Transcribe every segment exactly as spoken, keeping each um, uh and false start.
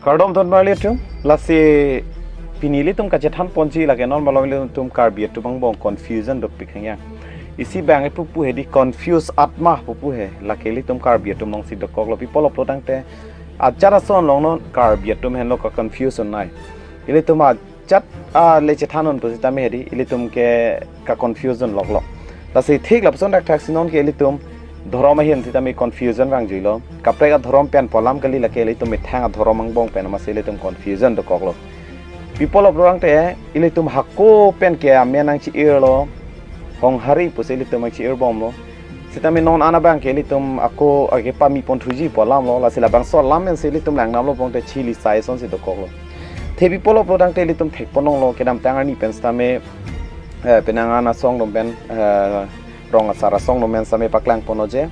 Kardom ton marli atum, lasi pini ilitum kachethan ponji lake non malom ilitum Karbi atum angbong confusion dopik hang yang. Isi bang ipu pu hedi confuse atma pu pu he, lake ilitum Karbi atum alongsi dokoklo, pi apot lo pulo tangte ajat ason along non Karbi atum henlo ka confusion nai. Ilitum ajat, ah, le chethan un pusitame hedi, ilitum ke ka confusion loklo. Lasi thik lapuson thakthak si non ke ilitum dhorom ahin sitame confusion vangjuilo. Kaprek adhorom pen pu alam kali, lake ilitum methang adhorom angbong pen amatsi ilitum confusion dokoklo. Pi apot lo pulo tangte ilitum hako pen ke amen nangchi-irlo, Honghari pusi ilitum nangchi-irbomlo. Sitame non an abang ke ilitum ako ake pami pon thuji pu alamlo, lasi labangso alam pensi ilitum langdamlo pulote chili sai asonsi dokoklo. Te pi apot lo pulo tangte ilitum thekpon longlo, kedamtang arni pen sitame, eh, penang an asong atum pen, eh, rong asar asong atum pen sitame paklang ponlo je,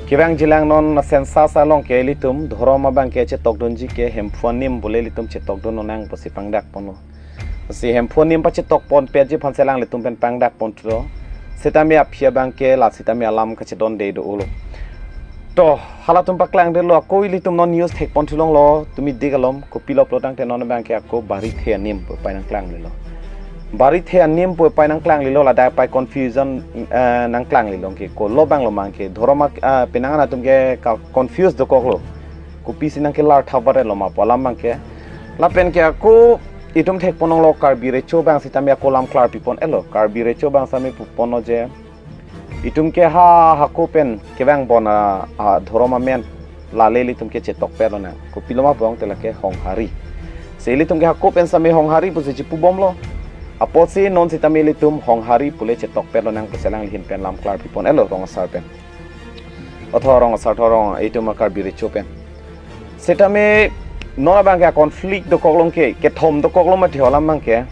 kevangjilang non census along ke ilitum dhorom abang ke chetokdunji ke Hemphu anim pule ilitum chetokdun lonang pusi pangdak ponlo. Si Hemphu anim pachetok ponpetji aphansi alanglitum pen pangdak ponthulo. Sitame aphi abang ke la sitame alam kachedonde do-olo. To, halatum paklangdetlo, ako ilitum non news thekpon thulonglo, tumi dik alom, kopi lo pulo tangte non abang ke ako Barithe anim pu apai nangklanglelo. Barithe anim pu apai nangklanglelo, ladak apai confusion, eh, nangklanglelo ke, kolo abang lo mang ke, dhorom ak-, ah, penang an atum ke ka confuse dokoklo. Kopisi nangkelar thabar lo ma pu alam abang ke. Lapen ke ako itum thekpon longlo, Karbi Recho abang sitame ako lam klarpipon-etlo. Karbi Recho abang sitame puponlo je, itum ke ha hako pen kevang bon a, adhorom amen, lale ilitum ke chetokpet lonang. Kopilo ma pulote lake Honghari. Si ilitum ke hako pen sitame Honghari pusi chipubomlo. Apotsi non sitame ilitum Honghari pule chetokpet lonang pusi alangli ahin pen lam klarpipon-etlo, rong asar pen. Otho rong asar, tho rong, itum a Karbi Recho pen. Sitame non abang ke conflict dokoklo ke, kethom dokoklo mati hala abang ke.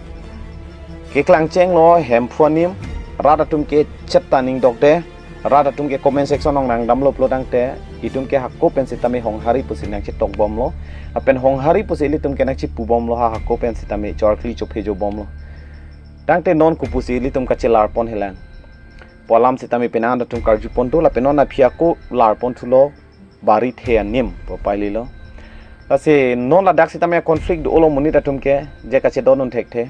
Keklangchenglo Hemphu anim, rat atum ke chet ta ning dokde, rat atum ke comment section along nangdamlo pulo tangte, itum ke hako pen sitame Honghari pusi nangchetokbomlo. Lapen Honghari pusi ilitum ke nangchipubomlo, ha hako pen sitame chorkli chophe jobomlo. Tangte non kopusi ilitum kachelar pon helang pu alam sitame penang an atum karju pon thu, lapen non aphi ako lar pon thulo, Barithe anim pu apai lilo. Lasi non ladak sitame conflict do-olo monit atum ke, je kachedondun thekthe.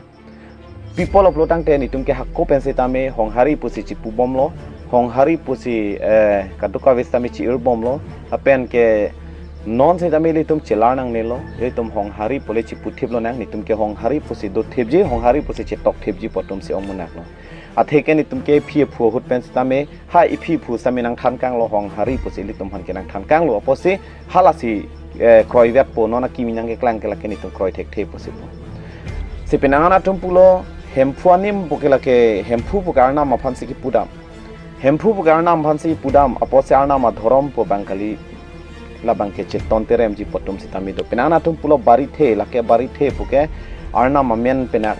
Pi apot lo pulo tangte nitum ke hako pen sitame Honghari pusi chipubomlo, Honghari pusi, eh, kadokave sitame chi-irbomlo, lapen ke non sitame ilitum chelar nangnelo, ilitum Honghari pule chiputhip lonang, nitum ke Honghari pusi dothipji, Honghari pusi chetokthipji pu atumsi ong munak lo. Atheke nitum ke iphi iphu ahut pen sitame, ha iphi iphu sitame nangthan kanglo, Honghari pusi ilitum aphan ke nangthan kanglo, apotsi halasi, eh, kroivetpo, non akimi nangkeklang ke lake nitum kroi thekthe pusi pu. Si penang an atum pulo, Hemphu anim pu ke lake, Hemphu pu ke arnam aphansi kipudam. Hemphu pu ke arnam aphansi kipudam, apotsi arnam adhorom pu abang kali, labang ke cheton teremji pu atum sitame do. Penang an atum pulo Barithe, lake Barithe pu ke arnam amen penak.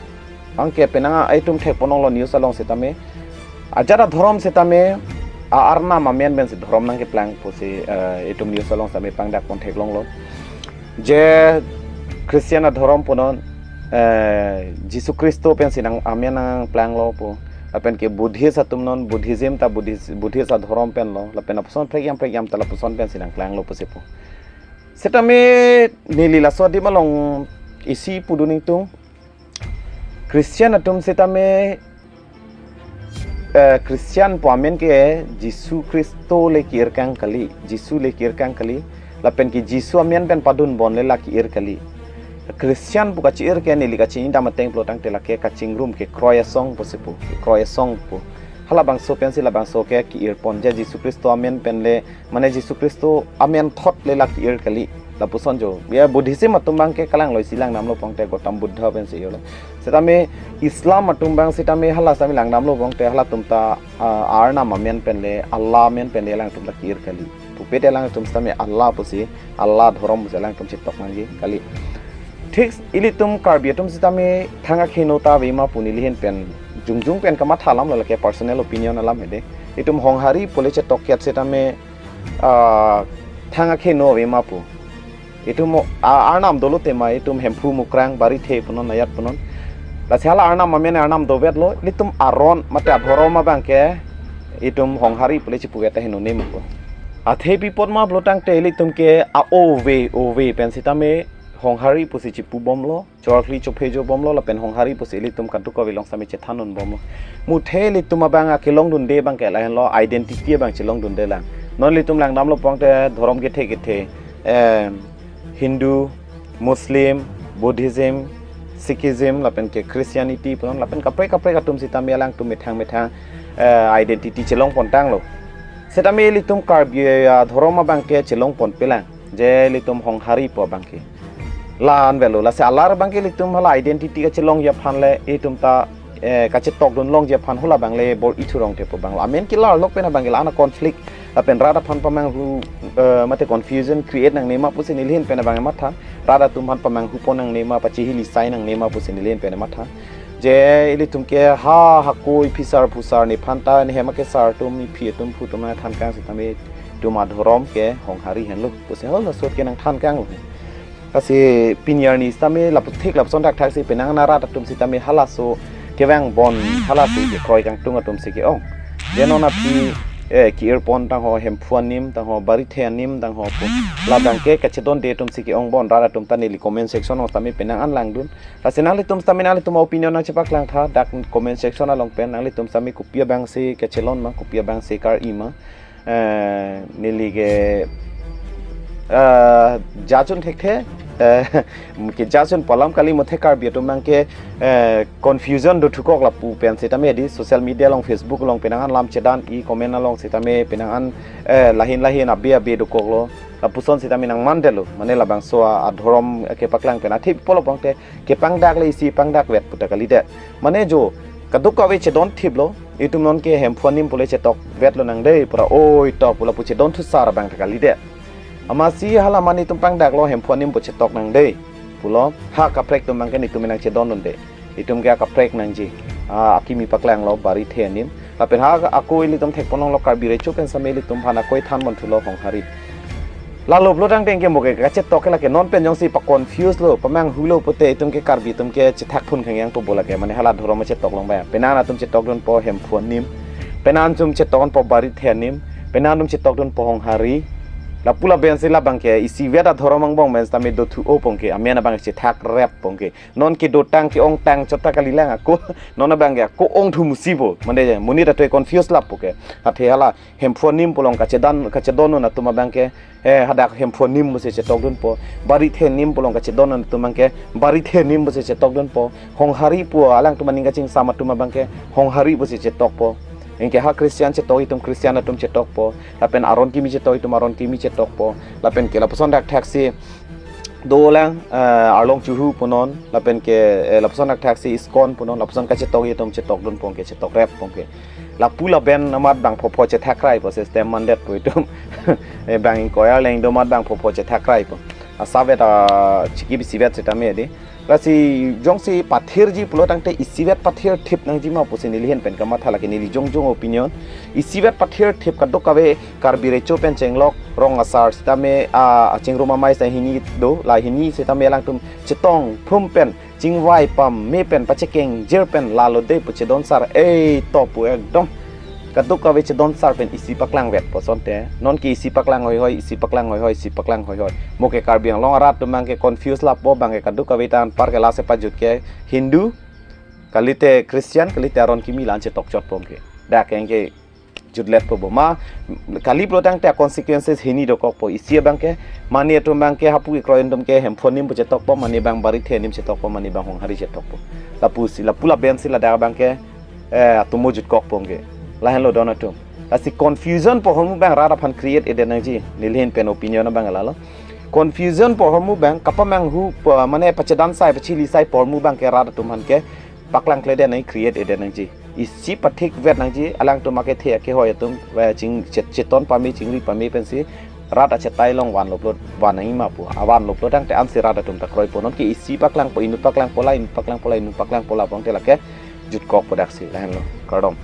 Anke penang an itum thekpon longlo news along sitame, ajat adhorom sitame, a arnam amen pensi dhorom nangkeplang pusi, eh, itum news along sitame pangdak pon theklonglo. Je Christian adhorom punon, eh, Jisu Khristo pensi nang amen nangplanglo pu. Lapen ke Buddhist atum non, Buddhism ta Buddhist, Buddhist adhorom penlo. Lapen lapuson prekjam prekjam ta lapuson pensi nangklanglo pusi pu. Sitame neli laso adim along isi pudun ingtung. Christian atum sitame, eh, Christian pu amen ke Jisu Khristo le ki-ir kang kali, Jisu le ki-ir kang kali, lapen ke Jisu amen pen padun bon le la ki-ir kali. Christian pu kachi-ir ke neli kachinidam ateng pulo tangte lake kachingrum ke kroi asong pusi pu, kroi asong pu. Halabangso pensi labangso ke ki-ir pon, je Jisu Khristo amen pen le, mane Jisu Khristo amen thot le la ki-ir kali, lapuson jo. Ya Buddhism atum abang ke kalang lo, isi langdamlo pulote Gautam Buddha pensi jo le. Sitame Islam atum abang sitame hala sitame langdamlo pulote halatum ta, ah, arnam amen pen le, Allah amen pen le alangtum ta ki-ir kali. Pupe te alangtum sitame Allah pusi, Allah dhorom pusi alangtum chetok nangji kali. Thik ilitum Karbi atum sitame thang akheno ta ave ma pu neli ahin pen jongjong pen kamatha alam lo, lake personal opinion alam hedi. Itum Honghari pule chetok ket sitame, ah, thang akheno ave ma pu. Itum mo, ah, arnam dolo tema, itum Hemphu, Mukrang, Barithe punon, Nayat punon. Lasi hala arnam amen arnam dovetlo, ilitum aron mate adhorom abang ke itum Honghari pule chipuvet ta heno ne ma pu. Athe pi apot ma pulo tangte ilitum ke a-ove, ove pen sitame Honghari pusi chipubomlo, chorkli chophejo bomlo, lapen Honghari pusi ilitum kadokave along sitame chethan unbomlo. Muthe ilitum abang akelongdunde abangke lahenlo, identity abang chelongdunde lang. Non ilitum langdamlo pulote dhorom kethe kethe, em, Hindu, Muslim, Buddhism, Sikhism, lapen ke Christianity punon, lapen kaprek kaprek atum sitame alangtum methang methang, eh, identity chelongpontanglo. Sitame ilitum Karbi, eh, dhorom abangke chelongponpelang. Je ilitum Honghari pu abangke. La-an avelo, lasi alar abangke ilitum hala identity kachelongji aphan le, itum ta, eh, kachetokdun longji aphan hala abang le bor-i thurong te pu abanglo. Amen ke larlok pen abangke la-an a-conflict, lapen rat aphan pamanghu, eh, mate confusion create nangne ma pusi neli ahin pen abang matha. Rat atum aphan pamanghu pon nangne ma, pachehili sai nangne ma pusi neli ahin pen matha. Je ilitum ke ha hako iphi sar phu sar nephan ta, ne hem akesar atum, iphi atum phu atum nangthan kang sitame itum adhorom ke Honghari henlo pusi halaso ke nangthan kanglo. Lasi pini arni sitame lapu thik lapuson thakthak si penang an arat atum sitame halaso kevang bon, halaso kekroi kangtung atum si ke-ong. Je non aphi, eh, ke-irpon tangho, Hemphu anim tangho, Barithe anim tangho pu, labangke kachedonde atum si ke-ong bon, rat atum ta neli comment section along sitame penang an langdun. Lasi nanglitum sitame nanglitum opinion nangchepaklang tha dak comment section along pen, nanglitum sitame kopi abang si kachelong ma, kopi abang si kar-i ma. Eh, neli ke, eh, judge un thekthe, eh, ke judge un pu alam kali, muthe Karbi atum abangke, eh, confusion dothukok lapu pen sitame di social media along, Facebook along penang an lam chedan-i, comment along sitame penang an, eh, lahin lahin abe abe dokoklo. Lapuson sitame nangmandetlo, mane labangso a-, adhorom kepaklang pen athe pi apotlo pulote kepangdak le isi pangdak vet pu ta kalidet. Mane jo, kadokave chedon thiplo, itum non ke Hemphu anim pule chetok vetlo nang dei, pura oi tok pu lapu chedon thusar abang ta kalidet. Amatsi hala mane itum pangdaklo Hemphu anim pu chetok nang dei pulo, ha kaprek atum abangke itum nangchedondunde. Itum ke akaprek nangji. Ah, akimi paklanglo Barithe anim. Lapen ha ako ilitum thekponlonglo Karbi Recho pen sitame ilitum aphan akoi thanbom thulo Honghari. Lalo pulo tangte ke mo ke kachetok ke lake non pen jongsi pa-confuse lo, pamanghulo pute itum ke Karbi atum ke chethak phun khangyang po bo lake, mane hala dhorom chetok long ba. Penang atum chetokdunpo Hemphu anim. Penang atum chetokdunpo Barithe anim. Penang atum chetokdunpo Honghari. Lapu lapen si labangke isivet adhorom angbong pen sitame dothu-o pon ke, amen abang chethak rep pon ke. Non kedotang ke-ongtang chot ta kalilang ako. Non abangke ako-ong thu musi bo. Mane monit atoi confuse lap po ke. Athe hala Hemphu anim pu along kachedan, kachedondun atum abangke, eh, hadak Hemphu anim pusi chetokdunpo. Barithe anim pu along kachedondun atum abangke Barithe anim pusi chetokdunpo. Honghari pu alangtum aning kachingsam atum abangke Honghari pusi chetokpo. Anke ha Christian chetok itum Christian atum chetokpo. Lapen aron kimi chetok itum aron kimi chetokpo. Lapen ke lapuson thakthak si dolang, eh, Arlong Chuhu punon, lapen ke, eh, lapuson thakthak si ISKCON punon, lapuson kachetok itum chetokdun pon ke, chetok rep pon ke. Lapu lapen amat bang phopho chethak kraipo, system mandetpo itum. Eh, bang ingkoi arleng do amat bang phopho chethak kraipo. Asavet, ah, chiki bisivet sitame di. Lasi jongsi pathirji pulo tangte isivet pathir thip nangji ma pusi neli ahin pen kamatha, lake neli jongjong opinion. Isivet pathir thip, kadokave Karbi Recho pen chenglok rong asar sitame, ah, achingrum amei sa hini do, la hini sitame alangtum chetong phum pen, chingvai pame pen, pachekeng jir pen, lalo dei pu chedonsar, eh, to pu ekdom. Kadokave chedonsar pen isi paklang vetpo asonte. Non ke isi paklang hoihoi, isi paklang hoihoi, isi paklang hoihoi. Mo ke Karbi Anglong arat atum abangke confuse lappo, abangke kadokave ta anpar ke lasi pajut ke Hindu, kalite Christian, kalite aron kimi la-an chetok chot pon ke. Dak anke jutletpo bo ma, kali pulo tangte consequences hini dokokpo. Isi abangke, mane atum abangke hapu kekroi atum ke Hemphu anim pu chetokpo, mane abang Barithe anim chetokpo, mane abang Honghari chetokpo. Lapu si, lapu lapen si ladak abangke, eh, atomo jutkok pon ke. Lahenlo don atum. Lasi confusion pu ahormu abang rat aphan create edet nangji. Neli ahin pen opinion abang lalo. Confusion pu ahormu abang kapamanghu pu, mane pachedan sai, pachili sai pu ahormu abangke rat atum aphan ke paklang kledet nang, create edet nangji. Isi pathik vet nangji, alangtum akethe akehoi atum, eh, ching chet-, cheton pame, chingri pame pensi rat achetai along vanlo pulo, van nangji ma pu. Avanlo pulo tangte ansi rat atum ta kroipo, non ke isi paklangpo, inut paklangpo la, inut paklangpo la, inut paklangpo la pon te lake jutkokpo daksi, lahenlo. Kardom.